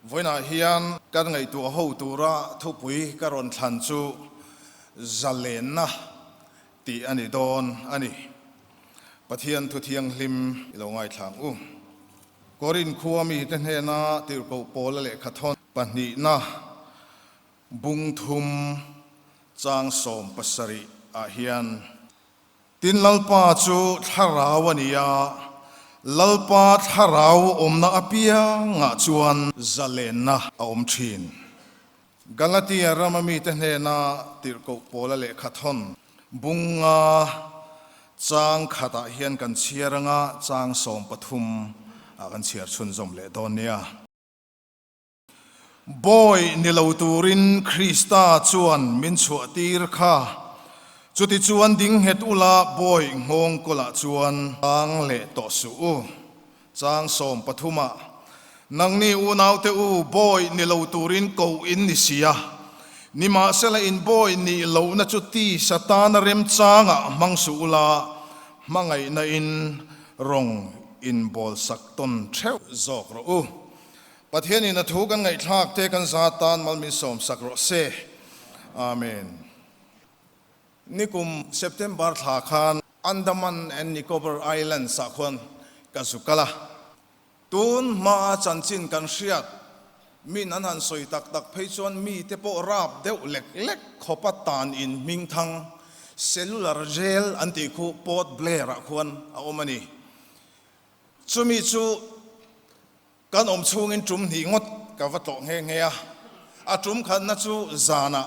Vawiinah hian kan ngaihtuah ho tura thupui ka rawn thlan chu Zalenna tih a ni dawn a ni. Pathian thu thianghlim i lo ngaithla ang u. Korin khua mite hnena tirhkoh Paula lehkhathawn pahnihna bung thum chang 17 ah hian, Tin Lalpa chu thlarau a ni a, Lalpa thlarau awmna apiangah chuan zalenna a awm thin. Galatia rama mite hnena tirhkoh Paula lehkhathawn bunga chang khatah hian kan chhiar anga chang 13 ah kan chhiar chhunzawm leh dawn nia. Bawi ni lo turin Krista chuan min chhuah tir kha, chuti chuan ding nghet ula bawi nghawng kawlah chuan tang leh tawh suh u. Chang 13 ah, Nangni unaute u, bawi ni lo turin koh in ni si a, nimahsela in bawi nih lohna chu ti Satana remchangah hmang suh ula, hmangaihna in rawng in bawlsak tawn theuh zawk rawh u. Pathianin a thu kan ngaihthlak te kan za tan mal min sawmsak rawh se. Amen. Nikum September thla khan Andaman and Nicobar Islands ah khuan ka zu kal a. Tun hmaa chanchin kan hriat min an han sawi tak tak phei chuan mite pawh rap deuh lek lek khawpa tan in hming thang Cellular Jail an tih khu Port Blair ah khuan a awm a ni. Chumi chu Kan awm chhungin tum hnih ngawt ka va tlawh nghe nghe a, a tum khatna chu zanah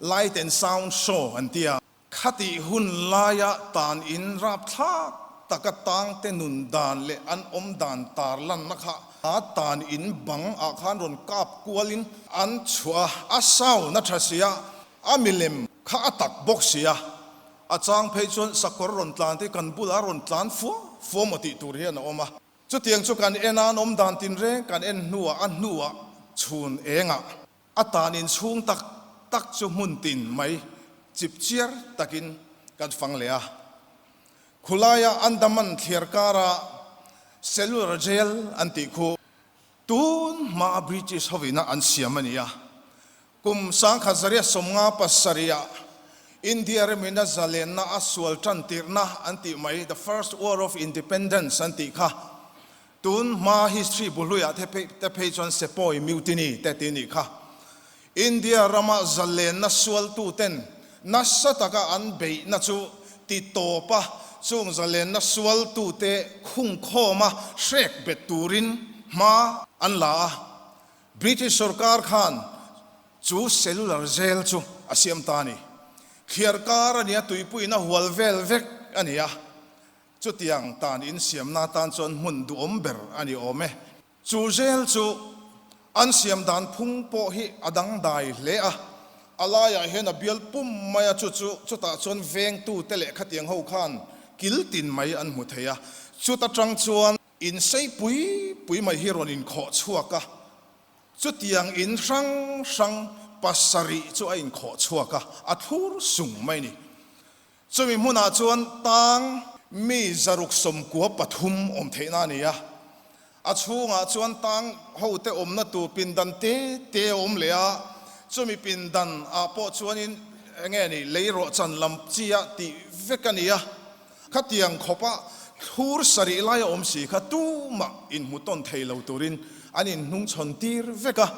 Light and Sound Show an ti a. Khatih hun laia tan in rapthlak taka tangte nun dan leh an awm dan tarlanna kha a tan in bang ah khan rawn kap kualin an chhuah a, a sound a tha sia, a milem kha a tak bawk sia, a chang phei chuan sakawr rawn tlan te kan bulah rawn tlan fua fua maw tih tur hian a awm a. Chutiang chu kan en a, an awm dan tinreng kan en hnuah a hnuah chhun engah a tan inchhung tak tak chu hmun tin mai chip chiar takin kan fang leh a. Khulaia Andaman thliar kara Cellular Jail an tih khu Tun hmaa British hovina an siam a ni a, kum 1957 ah India ramina zalenna a sual tan tirhna an tih mai, the first war of independence an tih kha tun hma history bu hluiah te phei chuan Sepoy Mutiny te tih a nih kha. India rama zalenna sualtuten nasa taka an beihna chu ti tawp a, chung zalenna sualtute khungkhawma hrek bet turin hma an la a. British sorkar khan chu cellular jail chu a siam ta a ni. Thliar kar a nia, tuipuiin a hual vel vek a ni a, chutiang tan insiamna atan chuan hmun duhawm ber a ni awm e. Chu zel chu an siam dan phung pawh hi a dangdai hle a, a laiah hian a bial pum mai a, chu chu chutah chuan vengtute leh khatiang ho khan kil tin mai an hmu thei a, chuta tang chuan in sei pui pui mai hi rawn inkhawh chhuak a, chutiang in hrang hrang pasarih chu a inkhawh chhuak a, a thlur sung mai a ni. Chumi hmunah chuan tang mi 693 awm theihna a ni a, a chhungah chuan tang hote awmna tur pindan te te a awm leh a, chumi pindan ah pawh chuanin eng nge ni lei rawhchan lam chi ah tih vek a ni a, khatiang khawpa thlur sarih lai a awm si kha tumah inhmu tawn thei lo turin an inhnungchhawn tir vek a.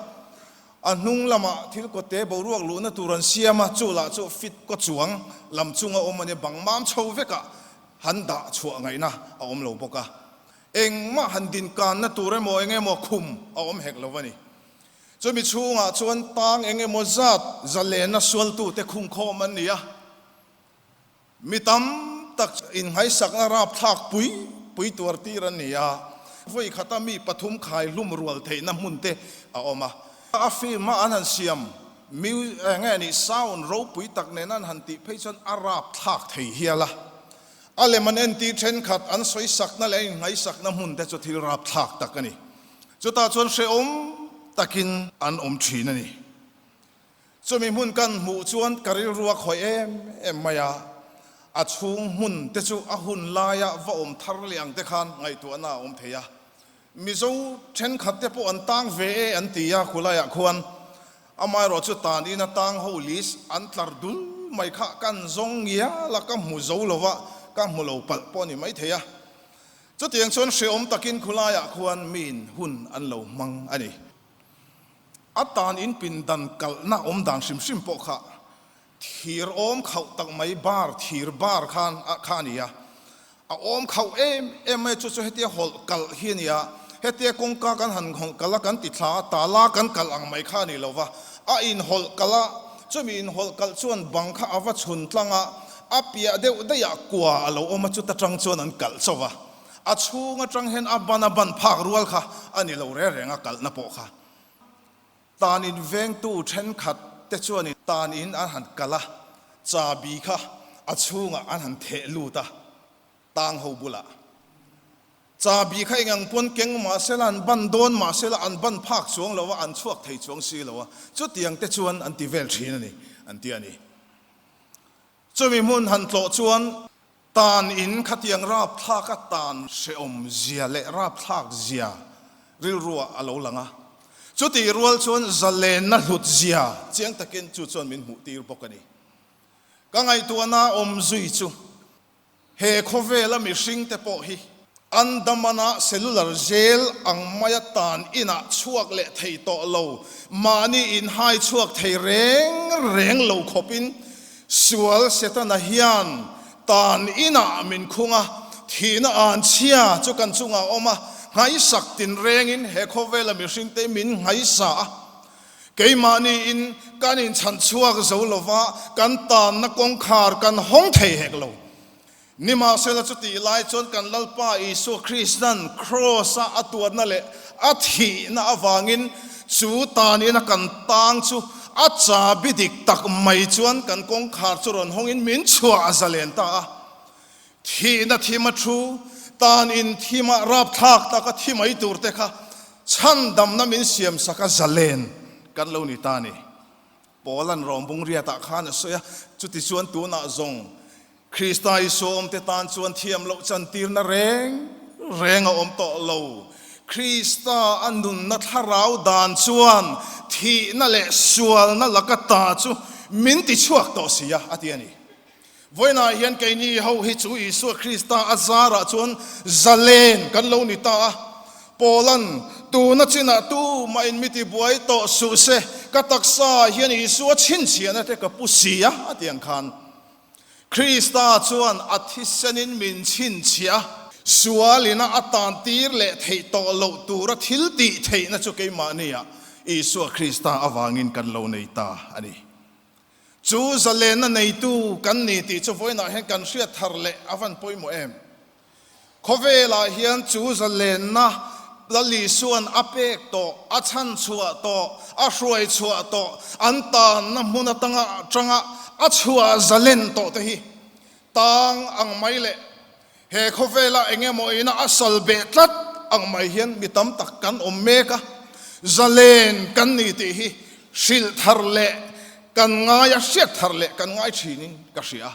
A hnung lamah thil kawtte boruak luhna tur an siam a, chu lah chu fit kaw chuang lam chunga awm a nia, bang mam chho vekah han dah chhuah ngaihna a awm lo bawk a. Engmah han din kanna tur emaw eng emaw khum a awm hek lo a ni. Chumi chhungah chuan tang eng emaw zat zalenna sualtute khungkhawm an ni a. Mi tam tak innghaisakna rapthlak pui pui tuar tir an ni a, vawi khata mi pathum khai hlum rual theihna hmun te a awm a. A film a an han siam mu eng nge ni sound ropui tak nen an han tih phei chuan a rapthlak thei hial a. A lem an entir thenkhat an sawisakna leh an innghaisakna hmun te chu thil rapthlak tak a ni. Chutah chuan hrehawm takin an awm thin a ni. Chumi hmun kan hmuh chuan ka rilru a khawih em em mai a, a chhung hmun te chu a hun laia va awm thar leh ang te khan ngaihtuahna a awm thei a. Mizo thenkhat te pawh an tang ve e an ti a, khulaiah khuan amaherawh chu tan ina tang ho list an tlar dul mai kha kan zawng ngial a, ka hmu zo lo va, ka hmu lo palh pawh a ni maithei a. Chutiang chuan hrehawm takin khulaiah khuan miin hun an lo hmang a ni. A tan in pindan kalhna awm dan hrim hrim pawh kha thir awm khauh tak mai bar thir bar khan a kha a ni a. A awm khauh em em mai chu chu hetia hawlh kalh hi a ni a, hetia kawngka kan han hawlh kalh a kan ti thla a, tala kan kalh ang mai kha a ni lo va, a inhawlh kalh a, chumi inhawlh kalh chuan bang kha a va chhun tlang a, a piah deuh daihah kua a lo awm a, chuta tang chuan an kalh chauh va, a chhung atang hian a ban a ban phak rual kha a ni lo reng reng a kalhna pawh kha. Tan in vengtu thenkhat te chuan in tan in an han kalh a, chabi kha a chhungah an han theh lut a, tang ho bulah. Chabi kha engang pawn keng mah sela an ban dawn mah sela an ban phak chuang lo a, an chhuak thei chuang si lo a, chutiang te chuan an ti vel thin a ni, an ti a ni. Chumi hmun han tlawh chuan tan in khatiang rapthlak a tan hrehawm zia leh rapthlak zia rilruah a lo lang a, chutih rual chuan zalenna hlut zia chiang takin chu chuan min hmuh tir bawk a ni. Ka ngaihtuahna awm zui chu He khawvela mihringte pawh hi Andaman-a cellular jail ang maia tan inah chhuak leh thei tawh lo, mahni inhai chhuak thei reng reng lo khawpin sual Setana hian tan inah min khung a, thihna anchhia chu kan chungah a awm a, nghaisak tinrengin he khawvela mihringte min nghaisa a. Keimahniin kan inchhan chhuak zo lova, kan tanna kawngkhar kan hawng thei hek lo. Nimahsela chutih lai chuan kan Lalpa Isua Krista'n Kraws-a a tuarna leh a thihna avangin chu tanina kan tang chu a chabi dik tak mai chuan kan kawngkhar chu rawn hawngin min chhuah a zalen ta a. Thihna thima thu, tan in thima rapthlak taka thi mai tur te kha chhandamna min siam sak a zalen kan lo ni ta a ni. Paula'n Rawmbung riatah khan a sawi a, chuti chuan tunah zawng Krista Isua awmte tan chuan thiam loh chantirna reng reng a awm tawh lo. Krista a nunna thlarau dan chuan thihna leh sualna laka ta chu min tichhuak tawh si a, a ti a ni. Vawiinah hian keini ho hi chu Isua Krista a zarah chuan zalen kan lo ni ta a. Paula'n, Tuna chinah tu mah in mi tibuai tawh suh se, ka taksa ah hian Isua chhinchhiahna te ka pu si a, a ti ang khan. Krista chuan a thisenin min chhinchhiah a, sualina a tantir leh theih tawh loh tura thil tih theihna chu keimahniah Isua Krista avangin kan lo nei ta a ni. Chu zalenna neitu kan ni tih chu vawiinah hian kan hriat thar leh a van pawimawh em? Khawvelah hian chu zalenna Lal Isua'n a pek tawh, a chhanchhuah tawh, a hruaichhuah tawh, an tanna hmun atanga atanga a chhuah zalen tawh te hi tang ang mai leh he khawvela eng emaw ina a sal beh tlat ang mai hian mi tam tak kan awm mek a, zalen kan ni tih hi hrilh thar leh kan ngai a, hriat thar leh kan ngai thinin ka hria.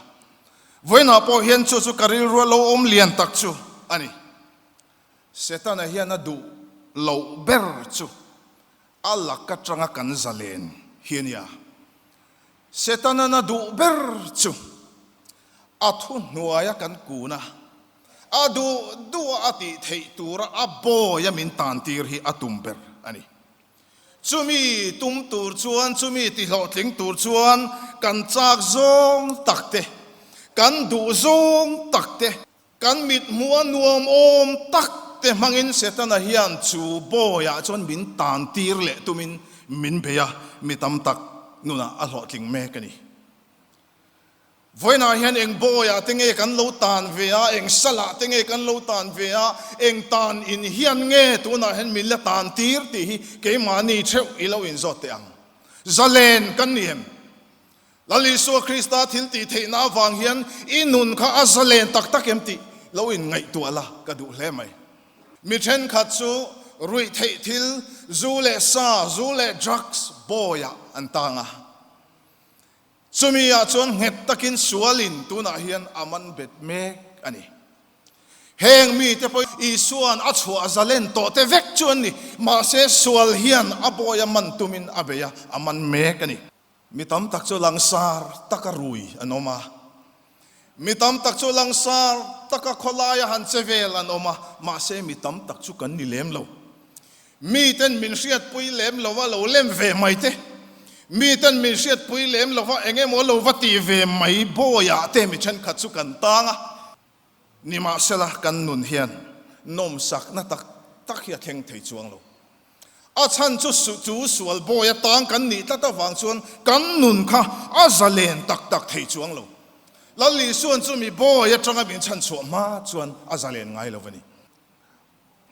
Vawiinah pawh hian chu chu ka rilrua lo awm lian tak chu a ni. Setana hian a duh loh ber chu a lak atanga kan zalen hi a nia. Setana'n a duh ber chu a thuhnuaia kan kun a, a duh duha a tih theih tura a bawia min tantir hi a tum ber a ni. Chumi tum tur chuan, chumi tihlawhtling tur chuan kan chak zawng tak te, kan duh zawng tak te, kan mithmuh a nuam awm tak te hmangin Setana hian chu bawiah chuan min tantir leh tumin min bei a, mi tam tak nunah a hlawhtling mek a ni. Vawiinah hian eng bawiah te nge kan lo tan ve a, eng salah te nge kan lo tan ve a, eng tan in hian nge tunah hian min la tan tir tih hi keimahni theuh i lo inzawt teh ang. Zalen kan ni em? Lal Isua Krista thil tih theihna avang hian i nun kha a zalen tak tak em tih lo inngaihtuah la ka duh hle mai. Mi thenkhat chu ruih theih thil, zu leh sa, zu leh drugs bawiah an tang a. Chumi ah chuan nghet takin sualin tunah hian a man bet mek a ni. Heng mite pawh Isua'n a chhuah zalen tawh te vek chu an ni. Mahse, sual hian a bawi a man tumin a bei a, a man mek a ni. Mi tam tak chu langsar taka rui an awm a, mi tam tak chu langsar taka khawlaia han che vel an awm a, mahse mi tam tak chu kan ni lem lo. Miten min hriatpui lem lova lo lem ve mai te, miten min hriatpui lem lova eng emaw lo va ti ve mai bawiah te mi thenkhat chu kan tang a. Nimahsela kan nun hian nawmsakna tak tak hi a thleng thei chuang lo. A chhan chu chu sual bawi atang kan nih tlat avang chuan kan nun kha a zalen tak tak thei chuang lo. Lal Isuan chu mi bawi atanga min chhan chhuah hma chuan a zalen ngai lo a ni.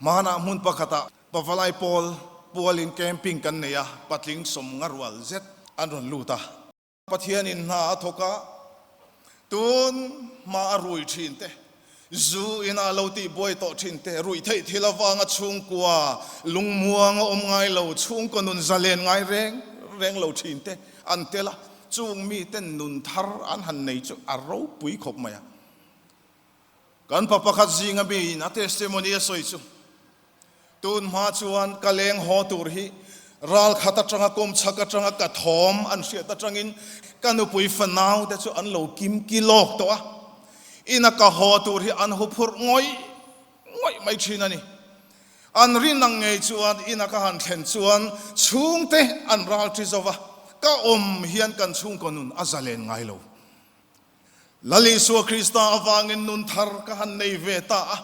Hmanah hmun pakhatah Pavalai pawl pualin camping kan nei a, patling sawmnga rual zet an rawn lut a. Pathianin hna a thawk a, tun hma a rui thin te, zu ina lo tih buai tawh thin te, ruih theih thil avanga chhungkua lungmuang a awm ngai lo, chhungkaw nun zalen ngai reng reng lo thin te an tel a, chung miten nun thar an han nei chu a ropui khawp mai a. Kan pa pakhat zinga miin a testimony a sawi chu, Tun hma chuan ka leng haw tur hi ral khat atanga kawm chhak atanga ka thawm an hriat atangin ka nupui fanau te chu an lo kim ki lawk tawh a, ina ka haw tur hi an huphurh ngawih ngawih mai thin a ni. An rin ang ngei chuan ina ka han thlen chuan chhungte an ral thi zo va, ka awm hian kan chhungkaw nun a zalen ngai lo. Lal Isua Krista avangin nun thar ka han nei ve ta a,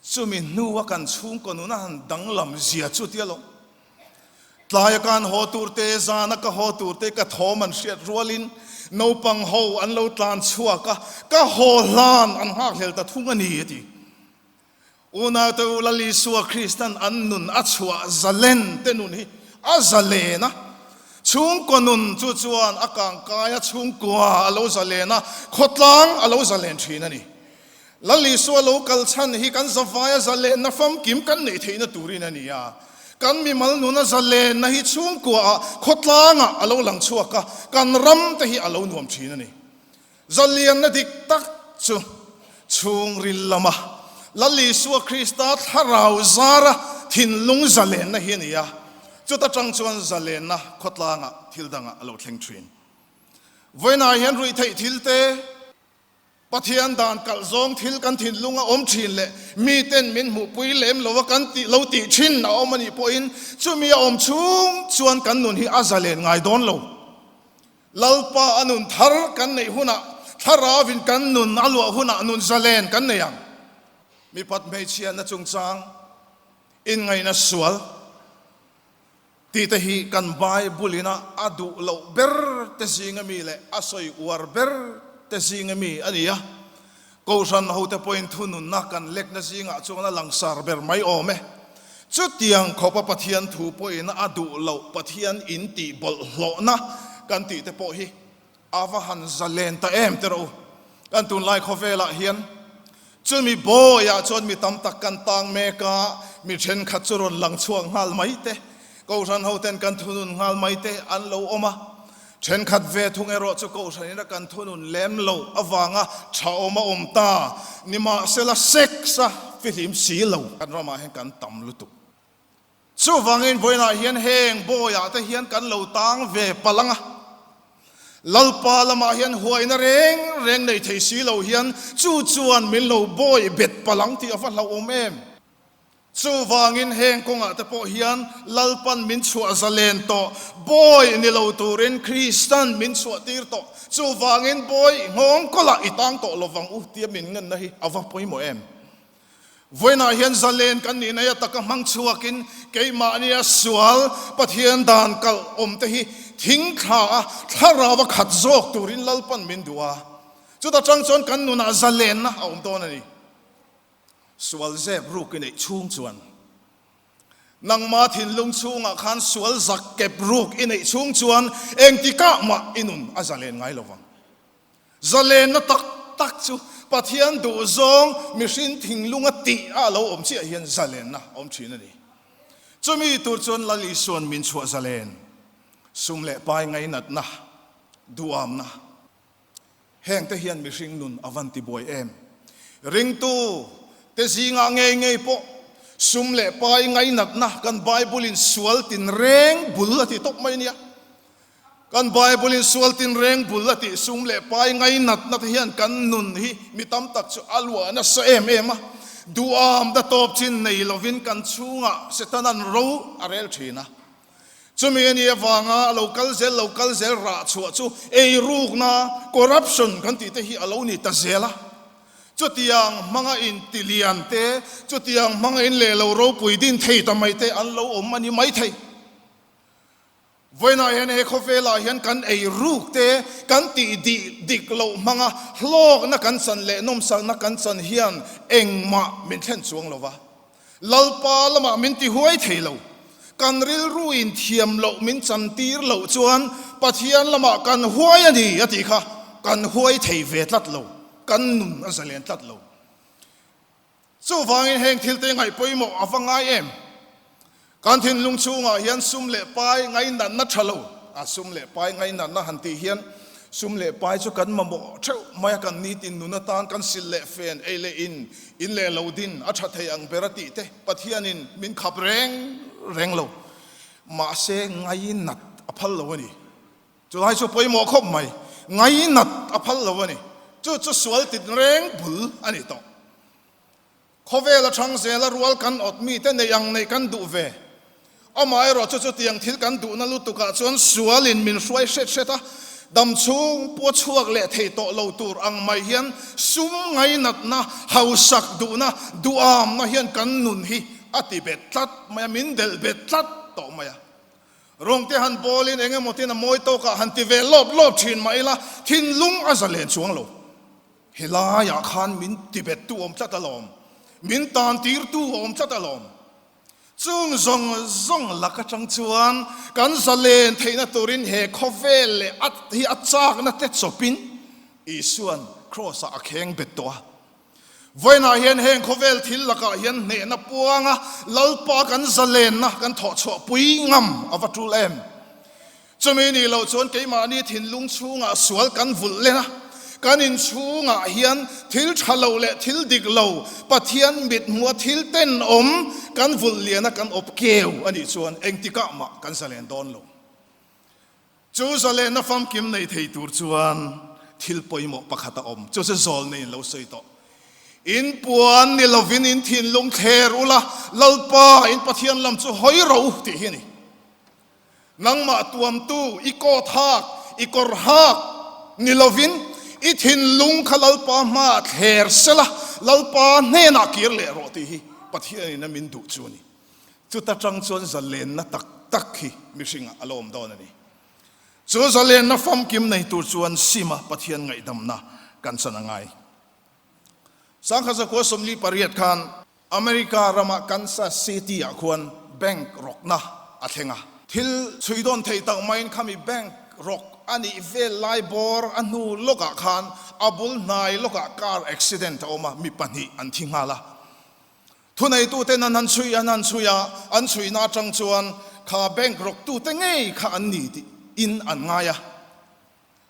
chumi hnua kan chhungkaw nun a han danglam zia chu tia lo. Tlaia ka han haw tur te, zana ka haw tur te ka thawm an hriat rualin naupang ho an lo tlan chhuak a, ka haw hlan an nghakhlel ta thung a ni a ti. Unaute u, Lal Isua Kristan an nun a chhuah zalen te nun hi a zalen a. Chhungkaw nun chu chuan a kangkai a, chhungkua a lo zalen a, khawtlang a lo zalen thin a ni. Lal Isua lo kal chhan hi kan zavaia zalenna famkim kan neih theihna turin a ni a. Kan mimal nuna zalenna hi chhungkuaah, khawtlangah a lo lang chhuak a, kan ram te hi a lo nuam thin a ni. Zalianna dik tak chu chhungril lama Lal Isua Krista thlarau zara thinlung zalenna hi a ni a, chuta tang chuan zalenna khawtlangah thil dangah a lo thleng thin. Vawiinah hian ruihtheih thil te, Pathian dan kalh zawng thil kan thinlunga awm thin leh miten min hmuhpui lem lova kan tih lo tih thin a awm a nih pawhin chumi a awm chhung chuan kan nun hi a zalen ngai dawn lo. Lalpa a nun thar kan neih hunah, Thlarauvin kan nun a luah hunah nun zalen kan nei ang. Mipat hmeichhiatna chungchang, inngaihna sual tih te hi kan Bible ina a duh loh ber te zinga mi leh a sawi uar ber te zinga mi a ni a. Kohhran hote pawhin thununna kan lekna zingah chuan a langsar ber mai awm e. Chutiang khawpa Pathian thu pawhin a duh loh Pathian in tih bawlhhlawhna kan tih te pawh hi a va han zalen ta em te rawh u. Kan tunlai khawvelah hian chumi bawiah chuan mi tam tak kan tang mek a, mi thenkhat chu rawn lang chhuak nghal mai te, Kohhran hoten kan thunun nghal mai te an lo awm a. Thenkhat ve thung erawh chu Kohhran in a kan thunun lem lo avanga tha awm a awm ta. Nimahsela sex a fihlim si lo. Kan ramah hian kan tam lutuk. Chuvangin vawiinah hian heng bawiah te hian kan lo tang ve palh ang a. Lalpa lamah hian huaina reng reng nei thei si lo hian chu chuan min lo bawi bet palh ang tih a va hlauhawm em? Chuvangin heng kawngah te pawh hian Lalpan min chhuah zalen tawh, bawi ni lo turin Kristan min chhuah tir tawh. Chuvangin bawi nghawng kawlah i tang tawh lovang u tia min ngenna hi a va pawimawh em? Vawiinah hian zalen kan nih naia taka hmang chhuakin keimahnia sual Pathian dan kalh awm te hi thing thla a thlarau a khat zawk turin Lalpan min duh a, chuta tang chuan kan nunah zalenna a awm dawn a ni. Sual zep ruk i neih chhung chuan nangma thinlung chhungah khan sual zak kep ruk i neih chhung chuan engtikah mah i nun a zalen ngai lo vang. Zalenna tak tak chu Pathian duhzawng mihring thinglunga tih a lo awm chiah hian zalenna a awm thin a ni. Chumi tur chuan Lal Isua'n min chhuah zalen, sum leh pai ngainatna, duamna, Hengte hian mihring nun a van ti buai em? Ringtu te zingah ngei ngei pawh sum leh pai ngainatna kan Bible in sual tinreng bul a ti tawp mai nia. Kan Bible in sual tinreng bul a tih sum leh pai ngainatna te hian kan nun hi mi tam tak chu a luah nasa em em a. Duham da tawp chin nei lovin kan chhungah Setanan ro a rel thin a. Chumi a nih avanga a lo kal zel lo kal zel rah chhuah chu eirukna, corruption, kan tih te hi a lo ni ta zel a. Chutiang hmanga inti lian te, chutiang hmanga in leh lo ropui din thei ta mai te an lo awm a ni mai thei. Vawiinah hian he khawvelah hian kan eiruk te, kan tih dih dik loh hmanga hlawkna kan chan leh nawmsakna kan chan hian engmah min thlen chuang lo va. Lalpa lamah min ti huai thei lo. Kan rilru in thiam loh min chan tir loh chuan Pathian lamah kan huai a ni a tih kha kan huai thei ve tlat lo, kan nun a zalen tlat lo. Chuvangin heng thil te ngaih pawimawh a va ngai em? Kan thinlung chhungah hian sum leh pai ngainatna tha lo, a sum leh pai ngainatna han tih hian sum leh pai chu kan mamawh theuh mai a, kan nitin nun atan kan sil leh fen, ei leh in, in leh lo din a tha thei ang ber a tih te Pathianin min khap reng reng lo. Mahse ngainat a phal lo a ni. Chulai chu pawimawh khawp mai. Ngainat a phal lo a ni. Chu chu sual tinreng bul a ni tawh. Khawvel a thang zel a rual kan awt mite neih ang neih kan duh ve. Amaherawh chu chutiang thil kan duhna lutukah chuan sualin min hruai hret hret a, dam chhung pua chhuak leh thei tawh lo tur ang mai hian sum ngainatna, hausak duhna, duhamna hian kan nun hi a ti bet tlat mai a, min delh bet tlat tawh mai a. Rawngte han bawlin eng emaw tin a mawi tawkah han ti ve lawp lawp thin mah ila thinlung a zalen chuang lo. Helaiah khan min tibettu awm tlat alawm, min tantirtu awm tlat alawm. Chung zawng zawng lak atang chuan kan zalen theihna turin he khawvel leh a hi a chakna te chawpin Isua'n Kraws-ah a kheng bet tawh a. Vawiinah hian heng khawvel thil lakah hian hnehna puanga Lalpa kan zalenna kan thawhchhuahpui ngam a va tul em? Chumi nih loh chuan keimahni thinlung chhungah sual kan vulh len a, kan inchhungah hian thil tha lo leh thil dik lo, Pathian mithmuha thil tenawm kan vulh lian a kan awp keu a nih chuan engtikah mah kan zalen dawn lo. Chu zalenna famkim nei thei tur chuan thil pawimawh pakhat a awm, chu chu zawl neiin lo sawi tawh. In puan ni lovin in thinlung thler ula, Lalpa in Pathian lam chu hawi ro tih hi a ni. Nangmah tuamtu, i coat hak, i kawr hak ni lovin i thinlung kha Lalpa hmaah thler sela, Lalpa hnenah kir leh rawh tih hi Pathianin a min duh chu a ni. Chuta tang chuan zalenna tak tak hi mihringah a lo awm dawn a ni. Chu zalenna famkim nei tur chuan sima Pathian ngaihdamna kan chan a ngai. Sangkhat zakua 48 khan America rama Kansas City ah khuan bank rawkna a thleng a. Thil chhui dawn theih tak maiin khami bank rawk a nih vel lai bawr a hnu lawkah khan a bul hnai lawkah car accident a awm a, mi pahnih an thi nghal a. Thuneituten an han chhui an han chhui a, an chhuina atang chuan kha bank rawktute ngei kha an ni tih in an ngai a.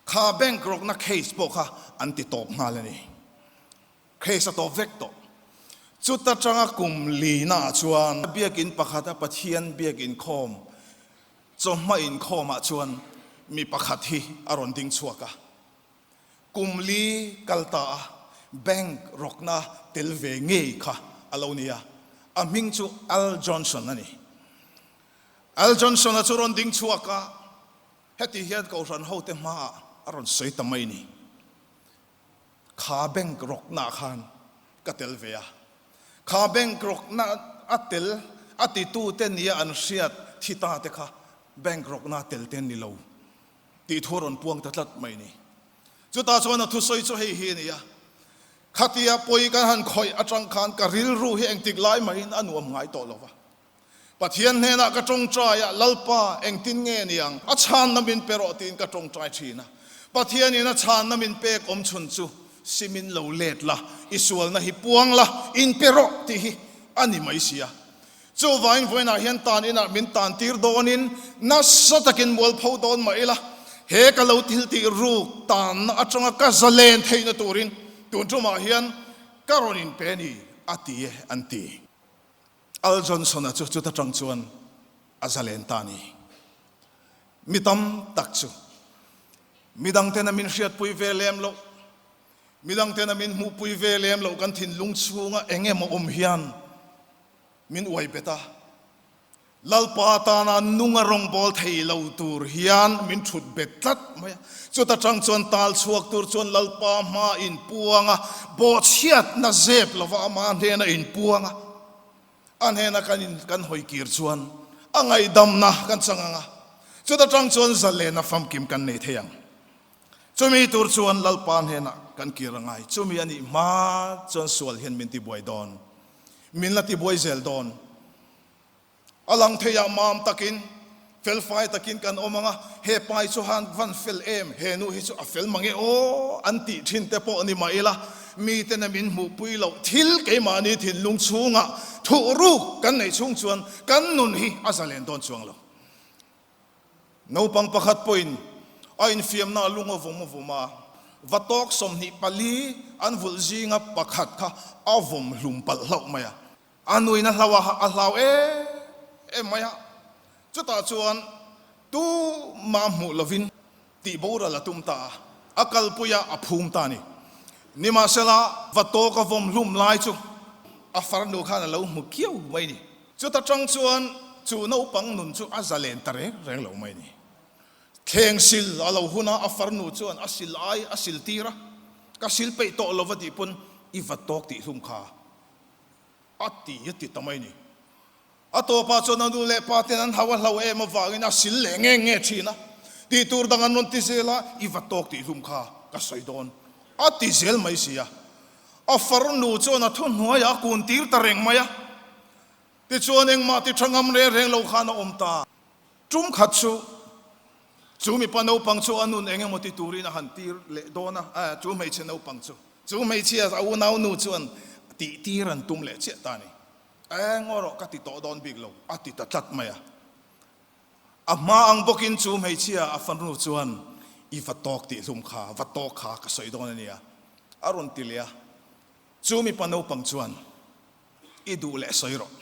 Kha bank rawkna case pawh kha an ti tawp nghal a ni. Case a tawp vek tawh. Chuta tanga kum lina ah chuan biakin pakhata Pathian biak inkhawm, chawhma inkhawmah chuan mi pakhat hi a rawn ding chhuak a. Kum li kal ta a bank rawkna tel ve ngei kha a lo ni a. A hming chu Al Johnson a ni. Al Johnson-a chu rawn ding chhuak a, heti hian Kohhran hote hmaah a rawn sawi ta mai ni. Kha bank rawkna khan ka tel ve a, kha bank rawkna a tel a titute nia an hriat thi ta te kha bank rawkna tel te ni lo tih thu a rawn puang ta tlat mai ni. Chutah chuan a thusawi chu hei hi a ni a, Khatia pawi kan han khawih atang khan ka rilru hi engtik lai mahin a nuam ngai tawh lo va. Pathian hnenah ka tawngtai a, Lalpa, engtin nge niang? A chhanna min pe rawh tiin ka tawngtai thin a. Pathianin a chhanna min pek awm chhun chu, Simin lo let la, i sualna hi puang la, in pe rawh tih hi a ni mai si a. Chuvangin vawiinah hian tan inah min tan tir dawnin nasa takin mualpho dawn mah ila, he ka lo thil tih ruk tanna atanga ka zalen theihna turin tun tumah hian. ka rawn inpe a ni, a ti e, an ti. Al Johnson-a chu chuta tang chuan a zalen ta a ni. Mi tam tak chu midangtena min hriatpui ve lem loh, midangtena min hmuhpui ve lem loh kan thinlung chhunga eng emaw awm hian min uai bet a. Lalpa tana nunga rawngbâwl thei lo tur hian min thut bet tlat mai a. Chuta tang chuan tal chhuak tur chuan Lalpa hma inpuang a, bawhchhiatna zep lova ama hnena inpuang a, a hnena kan in kan hawi kir chuan a ngaihdamna kan chang ang a, chuta tang chuan zalena famkim kan nei thei ang. Chumi tur chuan Lalpa hnenah kan kir a ngai. Chumi a nih hma chuan sual hian min tibuai dawn, min la tibuai zel dawn. A lang theiah mam takin, felfai takin kan awm ang a, he pai chu han van fel em, he nu hi chu a fel mange aw an tih thin te pawh ni mah ila, miten a min hmuhpui loh thil keimahni thinlung chhungah thuh ruk kan neih chhung chuan kan nun hi a zalen dawn chuang lo. Naupang pakhat pawhin a infiamna a lung a vawm a vawm a, va tawk 24 an vulh zinga pakhat kha a vawm hlum palh hlauh mai a. A nuin a hlau a, a hlau em em mai a. Chutah chuan tu mah hmuh lovin tih boral a tum ta a, a kalpui a, a phum ta a ni. Nimahsela, va tawk a vawm hlum lai chu a farnu khan a lo hmu kiau mai a ni. Chuta tang chuan chu naupang nun chu a zalen ta reng reng lo mai a ni. Thleng sil a lo hun a, a farnu chuan a sil ai a sil tir a, Ka sil peih tawh lo va tih pawn i va tawk tih hlum kha. A ti a ti ta mai ni. A tawpah chuan a nu leh pa ten an hau a hlau em avangin a sil leh nge nge thin a. Tih tur dang an rawn ti zel a, i va tawk tih hlum kha ka sawi dawn a ti zel mai si a. A farnu chuan a thuhnuaiah a kun tir ta reng mai a. Tichuan engmah ti tha ngam reng reng lo khan a awm ta. Tum khat chu, chu mipa naupang chu a nun eng emaw ti turin a han tir leh dawn a, chu hmeichhe naupang chu. Chu hmeichhia a unau nu chuan tih tir an tum leh chiah ta a ni. Eng erawh ka ti tawh dawn bik lo, a ti ta tlat mai a. A hma ang bawkin chu hmeichhia a fanu chuan, I va tawk tih hlum kha, va tawk kha ka sawi dawn a nia, a rawn ti leh a. Chu mipa naupang chuan, I duh leh sawi rawh.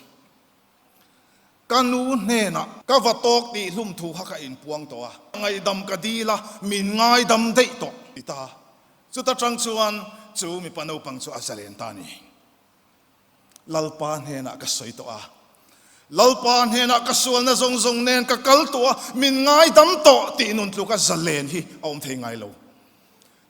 Ka nu hnenah ka va tawk tih hlum thu kha ka inpuang tawh a, ngaihdam ka dil a, min ngaidam daih tawh ti ta. Chuta tang chuan chu mipa naupang chu a zalen ta a ni. Lalpa hnenah ka sawi tawh a, Lalpa hnenah ka sualna zawng zawng nen ka kal tawh a, min ngaidam tawh tih nun tluka zalen hi a awm thei ngai lo.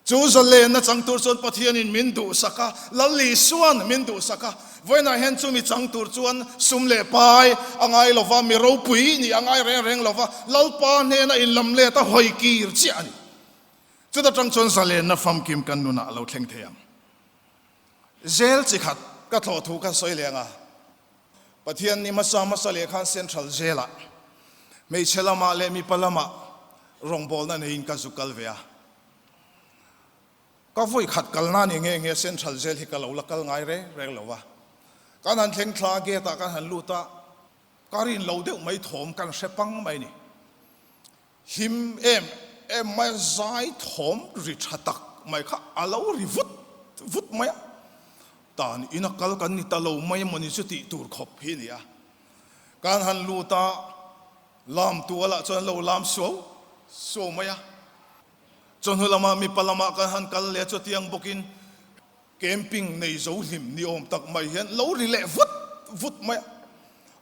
Chu zalenna chang tur chuan Pathianin min duhsak a, Lal Isua'n min duhsak a. Vawiinah hian chumi chang tur chuan sum leh pai a ngai lo va, mi ropui nih a ngai reng reng lo va, Lalpa hnena inlam let a hawi kir chiah a ni. Chuta tang chuan zalenna famkim kan nunah a lo thleng thei ang. Zel chi khat ka thlawh thu ka sawi leh ang a, Pathian ni hmasa hmasa leh khan Central Jail-ah hmeichhe lamah leh mipa lamah rawngbawlna neiin ka zu kal ve a. Ka vawi khat kalna ni nge nge Central Jail hi ka lo la kal ngai reng reng lo va. Kan han thleng thla gate ah kan han lut a, ka rin lo deuh mai thawm kan hre pang mai ni. Him em em mai a, zai thawm ri tha tak mai kha a lo ri vut vut mai a. Tan ina kal kan ni ta lo mai mawni chu tih tur khawp hi a ni a. Kan han lut a, lam tualah chuan lo lam suau suau mai a. Chawhnu lamah mipa lamah kan han kal leh chutiang bawkin camping nei zo hlim ni awm tak mai hian lo ri leh vut vut mai a.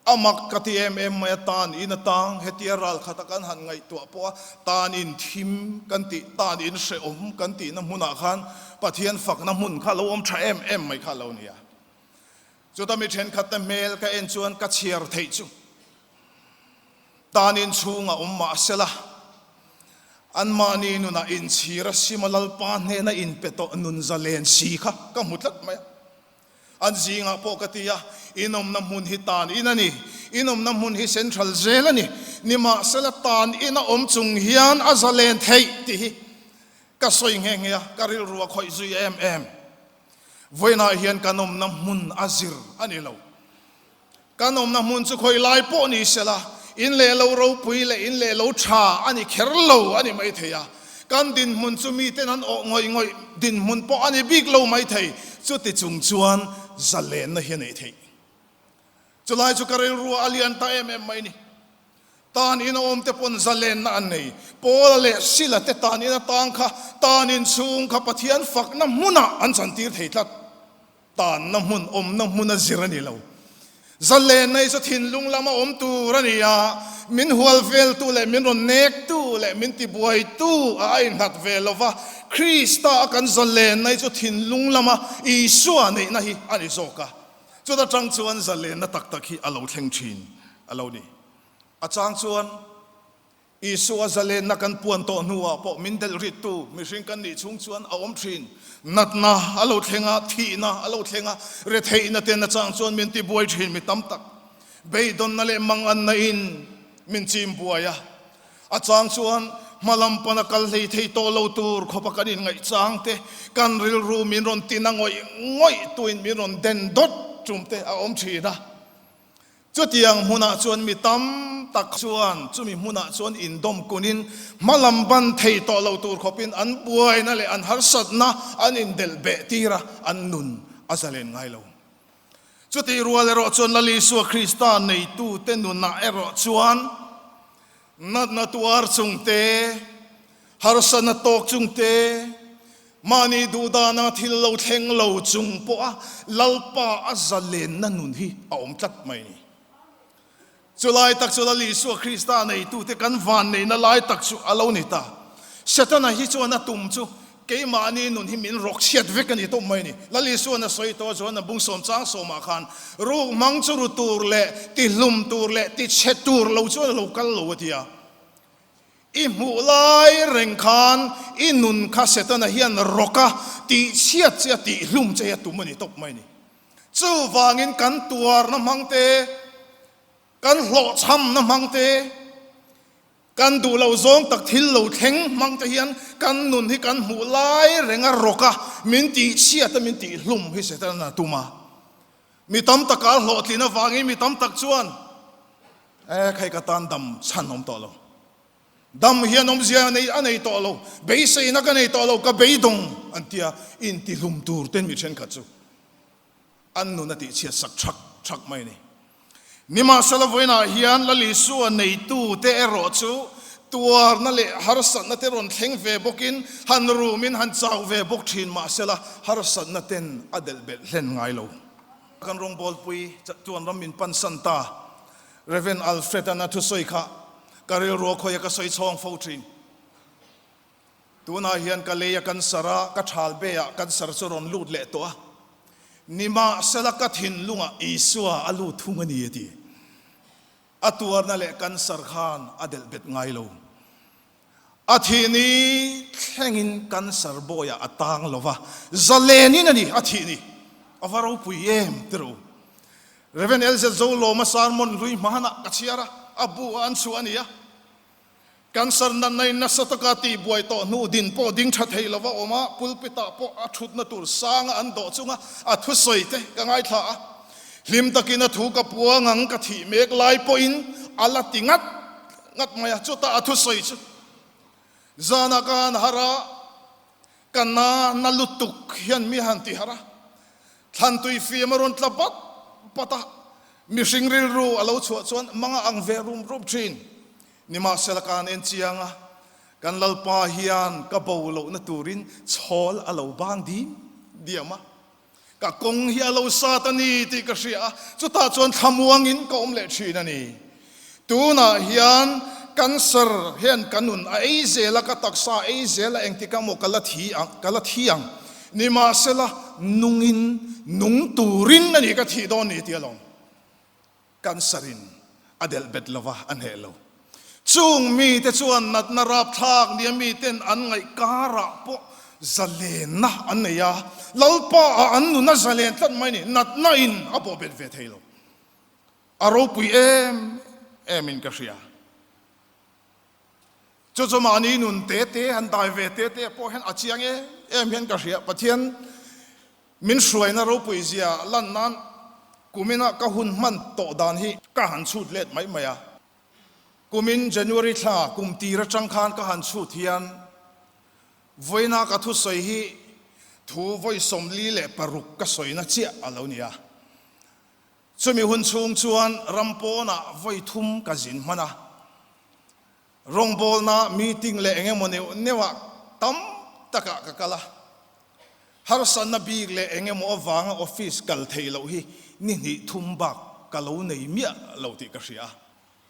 A mak ka ti em em mai a, tan in atang hetia ral khata kan han ngaihtuah pawh a, tan in thim kan tih, tan in hrehawm kan tihna hmunah khan Pathian fakna hmun kha lo awm tha em em mai kha lo ni a. Chuta mi thenkhatte hmel ka en chuan ka chhiar theih chu Tan in chhungah awm mah sela, anmahni nunah inchhir a sima Lalpa hnena inpe tawh nun zalen si kha ka hmu tlat mai a. An zingah pawh ka ti a, inawmna hmun hi tan in a ni, inawmna hmun hi Central Jail a ni, nimahsela tan in a awm chung hian a zalen theih tih hi ka sawi nghe nghe a, ka rilru a khawih zui em em. Vawiinah hian kan awmna hmun a zir a ni lo. Kan awmna hmun chu khawi lai pawh ni sela, in leh lo ropui leh in leh lo tha a ni kher lo a ni maithei a. Kan dinhmun chu miten an awh ngawih ngawih dinhmun pawh a ni bik lo mai thei. Chuti chung chuan zalenna hi a neih theih. Chulai chu ka rilrua a lian ta em em mai ni. Tan in a awm te pawn zalenna an nei. Paula leh Sila te tan in atang kha tan in chhung kha Pathian fakna hmunah an chantir thei tlat. Tanna hmun awmna hmun a zir a ni lo. Zalenna hi chu thinlung lama awm tur a ni a, min hual veltu leh min rawn nektu leh min tibuaitu a a innghat ve lo va, Krista a kan zalenna hi chu thinlung lama Isua neihna hi a ni zawk a. Chuta tang chuan zalenna tak tak hi a lo thleng thin a lo ni. A chang chuan Isua zalenna kan puan tawh hnuah pawh min delh rittu mihring kan nih chhung chuan a awm thin. Natna a lo thleng a, thihna a lo thleng a, retheihna ten a chang chuan min tibuai thin mi tam tak. Beidawnna leh manganna in min chim buai a. A chang chuan hmalam pana kal hlei thei tawh lo tur khawpa kan inngaih chang te, kan rilru min rawn tina ngawih ngawih tuin min rawn den dawt tum te a awm thin a. Chutiang hmunah chuan mi tam tak chuan chumi hmunah chuan indawm kunin hmalam ban thei tawh lo tur khawpin an buaina leh an harsatna an indelh beh tir a, an nun a zalen ngai lo. Chutih rual erawh chuan Lal Isua Krista neitute nunah erawh chuan Natna tuar chung te, harsatna tawk chung te, mahni duhdana thil lo thleng lo chung pawha Lalpa a zalenna nun hi a awm tlat mai ni. Chulai tak chu Lal Isua Krista neitute kan vanneihna lai tak chu a lo ni ta. Setana hi chuan a tum chu Keimahni nun hi min rawk chhiat vek a ni tawp mai a ni. Lal Isua'n a sawi tawh chuan a bung sawm chang sawmah khan ruk hmang chu ru tur leh ti hlum tur leh ti chhe tur lo chuan a lo kal lo a ti a. I hmuh lai reng khan i nun kha Setana hian rawk a tih chhiat che a tih hlum che hi a tum a ni tawp mai a ni. Chuvangin kan tuarna hmang te, kan hlawhchhamna hmang te, Kan duh loh zawng tak thil lo thleng hmang te hian kan nun hi kan hmuh lai reng a rawk a, min tih chhiat a min tih hlum hi Satan a tum a. Mi tam tak a hlawhtlin avangin mi tam tak chuan e khai ka tan dam chhan awm tawh lo. Dam hian awmzia nei a nei tawh lo, beiseina ka nei tawh lo, ka beidawng an tia intihlum tur ten mi thenkhat chu. An nun a tihchhiat sak thak thak mai a ni. Nimahsela vawiinah hian Lal Isua neitute erawh chu tuarna leh harsatna te rawn thleng ve bawkin han rumin han chau ve bawk thin mahsela harsatna ten a delh belh hlen ngai lo. Kan rawngbawlpui chuan ram min pansan ta. Rev. Alfred-a'n a thusawi kha ka rilru a khawih a ka sawi chhawng fo thin. Tunah hian ka lei a cancer a, ka thal be ah cancer chu rawn lut leh tawh a. Nimahsela ka thinlungah Isua a lut thung a ni a ti. A tuarna leh cancer khan a delh bet ngai lo. A thih ni thlengin cancer bawiah a tang lo va, zalenin a ni a thih ni. A va ropui em ti ro. Rev. LZ Zolawma sermon hlui hmanah ka chhiar a, a bu ah an chhuah a ni a. Cancer natna in nasa taka tihbuai tawh hnu din pawh ding tha thei lova awm a, pulpit ah pawh a thutna tur sanga an dawh chunga a thusawi te ka ngaithla a. Hlim takin a thu ka puang ang ka thih mek lai pawhin a la ti ngat ngat mai a, chutah a thusawi chu zanah ka han harh a, ka na na lutuk hian mi han ti harh a, Thlantui fiam a rawn tla bat bat a, mihring rilru a lo chhuah chuan mang a ang ve rum rum thin. Nimahsela ka han en chiang a, kan Lalpa hian ka bo lohna turin chhawl a lo bang dim diam a, ka kawng hi a lo sat a ni tih ka hria a, chutah chuan thlamuangin ka awm leh thin a ni. Tunah hian cancer hian ka nun a ei zel a, ka taksa a ei zel a, engtik ah maw ka la thi ang, ka la thi ang. Nimahsela, nungin, nung turin a ni ka thih dawn ni ti alawm. Cancer in a delh bet lo va, a hneh lo. Chung mite chuan natna rapthlak nia miten an ngaih karah pawh zalenna an nei a, Lalpa ah an nun a zalen tlat mai ni, natna in a bawhbet ve thei lo. A ropui em em in ka hria. Chu chu mahni nun te te han dai ve te te pawh hian a chiang em em hian ka hria. Pathian min hruaina ropui zia lan nan kumina ka hun hman tawh dan hi ka han chhut let mai mai a. Kumin January thla kum tir atang khan ka han chhut hian. Vawiina ka thusawi hi thu vawi 46 ka sawina chiah a lo ni a. Chumi hun chhung chuan ram pawnah vawi thum ka zin hman a. Rawngbawlna meeting leh eng emaw neuh neuhah tam takah ka kal a. Harsatna bik leh eng emaw avanga office kal theih loh hi ni hnih thum bak ka lo nei miah lo tih ka hria a.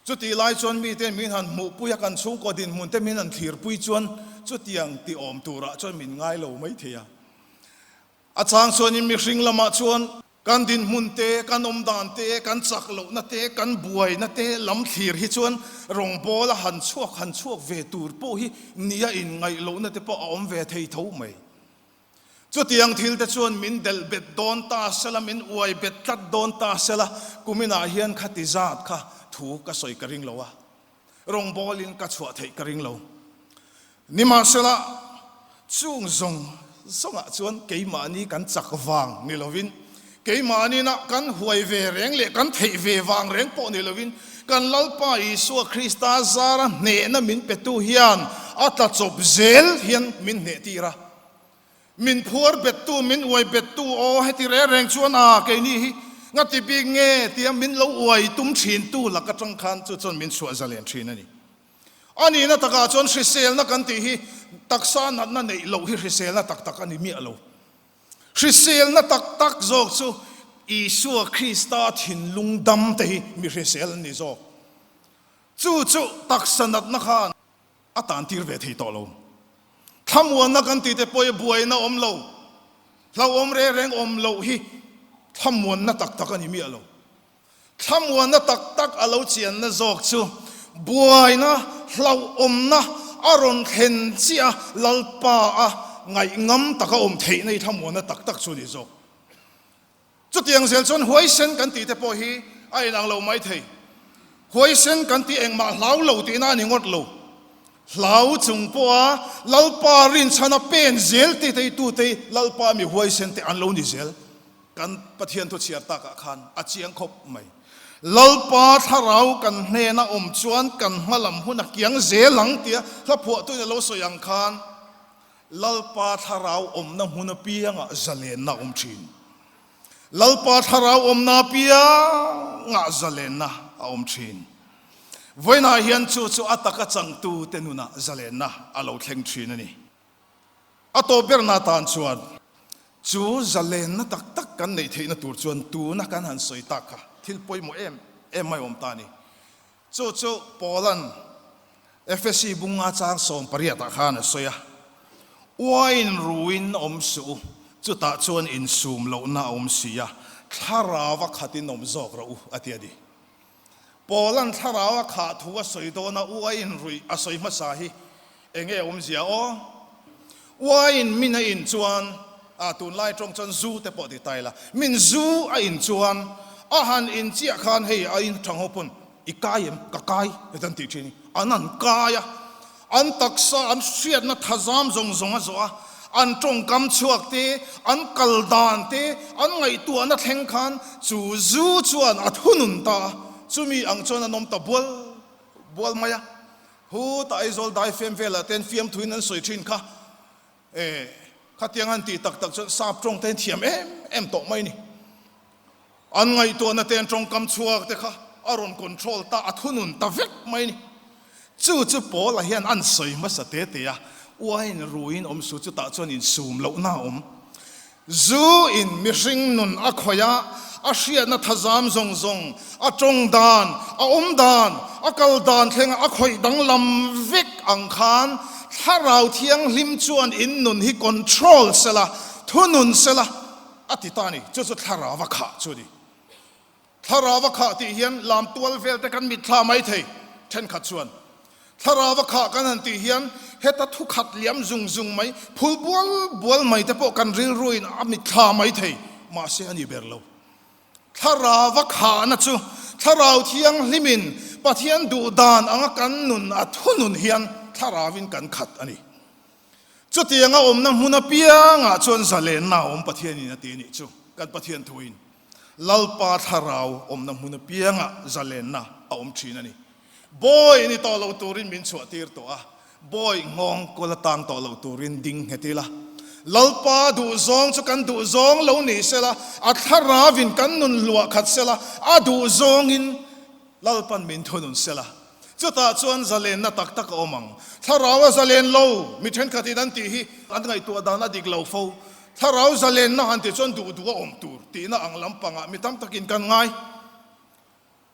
Chutih lai chuan mite min han hmuhpui a, kan chhungkaw dinhmun te min han thlirpui chuan chutiang ti awm turah chuan min ngai lo mai thei a. A chang chuanin mihring lamah chuan kan dinhmun te, kan awm dan te, kan chak lohna te, kan buaina te lam thlir hi chuan rawngbawla han chhuak han chhuak ve tur pawh hi nia inngaih lohna te pawh a awm ve thei tho mai. Chutiang thil te chuan min delh bet dawn ta sela, min uai bet tlat dawn ta sela, kuminah hian khati zat kha thu ka sawi ka ring lo a, rawngbawlin ka chhuah theih ka ring lo. Nimahsela, chung zawng zawngah chuan keimahni kan chak vang ni lovin, keimahninah kan huai ve reng leh kan theih ve vang reng pawh ni lovin, kan Lalpa Isua Krista zara hnehna min petu hian a tla chawp zel hian min hnehtir a. Min phuar bettu, min uai bettu, aw heti reng reng chuan a keini hi nga ti bik nge tia min lo uai tum thintu lak atang khan chu chuan min chhuah zalen thin a ni. A nihna takah chuan hriselna kan tih hi taksa natna neih loh hi hriselna tak tak a ni miah lo. Hriselna tak tak zawk chu Isua Krista thinlung dam te hi mi hrisel an ni zawk. Chu chu taksa natna khan A tan tir ve thei tawh lo. Thlamuanna kan tih te pawh hi buaina awm lo, hlauhawm reng reng awm loh hi thlamuanna tak tak a ni miah lo. Thlamuanna tak tak a lo chianna zawk chu buaina, hlauhawmna a rawn thlen chiah a, Lalpa a ngaihngam taka awm theihna hi thlamuanna tak tak chu a ni zawk. Chutiang zel chuan huaisen kan tih te pawh hi a inang lo mai thei. Huaisen kan tih engmah hlau lo tihna a ni ngawt lo. Hlau chung pawha Lalpa rinchhana pen zel tih te hi tute hi Lalpa mi huaisen te an lo ni zel. Kan Pathian thu chhiar takah khan a chiang khawp mai. Lalpa thlarau kan hnena awm chuan kan hmalam hun a kiang zel ang tia hla phuahtuin a lo sawi ang khan, Lalpa thlarau awmna hmun apiangah zalenna a awm thin. Lalpa thlarau awmna apiangah zalenna a awm thin. Vawiinah hian chu chu a taka changtute nunah zalenna a lo thleng thin a ni. A tawp berna atan chuan chu zalenna tak tak kan neih theihna tur chuan tuna kan han sawi tak kha thil pawimawh em em mai awm ta a ni. Chu chu Paula'n Efesi bunga chang 18 ah khan a sawi a, Uain ruin awm suh u, chutah chuan insum lohna a awm si a, thlarau a khatin awm zawk rawh u, a ti a ni. Paula'n thlarau a khah thu a sawi dawn a, uain ruih a sawi hmasa hi eng nge awmzia aw? Uain min a in chuan, a tunlai tawng chuan zu te pawh ti ta ila, min zu a in chuan a han in chiah khan hei a in thang ho pawn i kai em? Ka kai heti an tih thin hi. An han kai a, an taksa an hriatna thazam zawng zawng a zawh a, an tawngkam chhuak te, an kal dan te, an ngaihtuahna thleng khan chu zu chuan a thunun ta a, chumi ang chuan an awm ta bual bual mai a. Hu ta Aizawl dai fem velah te an fiamthuin an sawi thin kha e, khatiang an tih tak tak chuan sap tawng te an thiam em em tawh mai ni. An ngaihtuahna te an tawngkam chhuak te kha a rawn control ta, a thunun ta vek mai ni. Chu chu Paula hian an sawi hmasa te te a, uain ruin awm su chutah chuan insum lohna a awm. Zu in mihring nun a khawih a, a hriatna thazam zawng zawng, a tawng dan, a awm dan, a kal dan thlenga a khawih danglam vek ang khan Thlarau Thianghlim chuan in nun hi control sela, thunun sela a ti ta a ni. Chu chu Thlarau a khah chu a ni. Thlarau a khah tih hian lam tual vel te kan mitthla mai thei thenkhat chuan. Thlarau a khah kan han tih hian heta thu khat liam zung zung mai, phul bual bual mai te pawh kan rilruin a mitthla mai thei, mahse a ni ber lo. Thlarau a khahna chu Thlarau Thianghlimin Pathian duh dan anga kan nun a thunun hian Thlarauin kan khat a ni. Chutianga awmna hmun apiangah chuan zalenna a awm Pathianin a ti a nih chu kan Pathian thuin. Lalpa thlarau awmna hmun apiangah zalenna a awm thin a ni. Bawi ni tawh lo turin min chhuah tir tawh a. Bawi nghawng kawl atang tawh lo turin ding nghet ila. Lalpa duhzawng chu kan duhzawng lo ni sela, a thlaravin kan nun luah khat sela, a duhzawngin Lalpan min thunun sela. Chutah chuan zalenna tak tak a awm ang. Thlarau a zalen lo, mi thenkhatin an tih hi an ngaihtuah dan a dik lo fo. Thlarau zalenna han tih chuan duh duh a awm tur tihna ang lampangah mi tam takin kan ngai.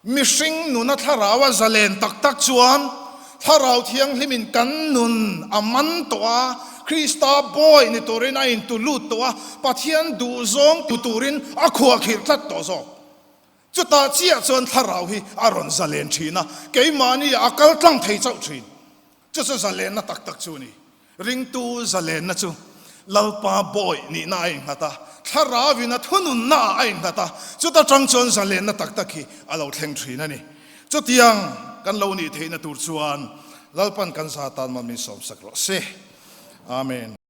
Mihring nuna thlarau a zalen tak tak chuan Thlarau Thianghlimin kan nun a man tawh a, Krista bawi ni turin a intu lut tawh a, Pathian duhzawng tu turin a khuahkhirh tlat tawh zawk. Chutah chiah chuan Thlarau hi a rawn zalen thin a, keimahni a kal tlang thei chauh thin. Chu chu zalenna tak tak chu a ni. Ringtu zalenna chu Lalpa bawi nihna a innghat a, Thlarauin a thununna ah a innghat a, chuta tang chuan zalenna tak tak hi a lo thleng thin a ni. Chutiang kan lo nih theihna tur chuan Lalpan kan za tan man min sawmsak rawh se. Amen.